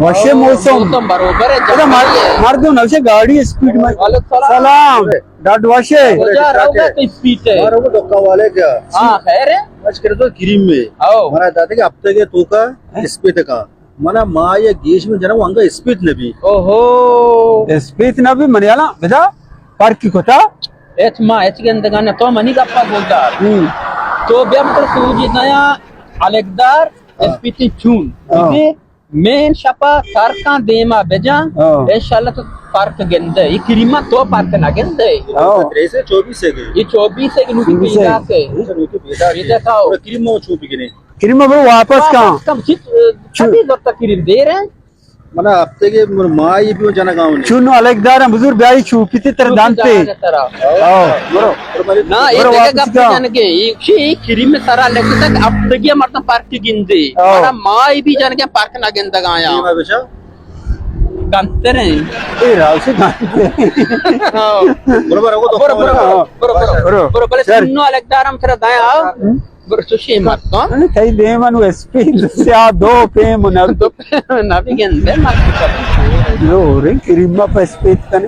وشے موسم۔ موسم بروبر ہے، ادا مر-، جنگلی ہے۔ مردم نوشے گاڑی اسپیڈ میں۔ وعلیکم السلام۔ سلام۔ ڈاڈ وشے۔ کجا رہوگا تو اسپیڈ ہے؟ مارو کو دکا والے کیا؟ ہاں، خیر ہے؟ آج کر تو کریم میں۔ او۔ مارا داتے کہ ہفتے کے تو کا اسپیڈ کا۔ منا ما یہ گیش میں جنو انگا اسپیڈ نبی۔ اوہو۔ اسپیڈ نبی منیالا بدا فرق کتا۔ ایچ ما ایچ گندگا نہ، تو منی گپا گوشدار۔ ہم۔ تو بیا مطلب سوجی نیا الگدار ہاں۔ اسپیتی چون۔ ہاں۔ ٹھیک ہے؟ مین شپا ترکاں دیما بجاں۔ ہاں۔ انشاءاللہ تو فرق گندے۔ یہ کریما تو فرق نہ گندے۔ ہاں۔ تیرہ سے چوبیس ہے کہ؟ یہ چوبیس ہے کہ نوکی چوبیس ہے۔ پیدا کے۔ اچھا، نوکی پیدا کے۔ پیدا کھاؤ۔ اور کریم مو چوبی کنے۔ کریم برو واپس کھاؤ۔ واپس کم چیز، چو- ابھی لوگ تک کریم دے رہے ہیں۔ منا ہفتے کے مر-، مائی بھی جنگا ہونے۔ چونو الگ دار ہم بزرگ بیائی چوپی تے تر چوپی دانتے۔ دار ترا۔ آؤ، برو۔ نا، یہ برو دیکھے واپس گپ کا۔ جنگے، یہ شی کریم سرا لگتا کہ ہفتگی مردم فرق گندے۔ آؤ۔ منا مائی بھی جنگے فرق نہ گندگا یا۔ یہ میں بچا۔ گنتر ہیں۔ اے راو سے گنتر ہیں۔ آؤ۔ برو، برو، برو، برو، برو، برو، برو، برو۔ برو، بلے سر۔ سنو الگ دار ہم ترا دایا، آؤ۔ ہم؟ برو چوشیں مردم۔ تئی دیم انو اسپیڈ سیا دو پیم نہ۔ دو پیم نہ بگندے مردم۔ لو رے کریم پہ اسپیڈ کنے۔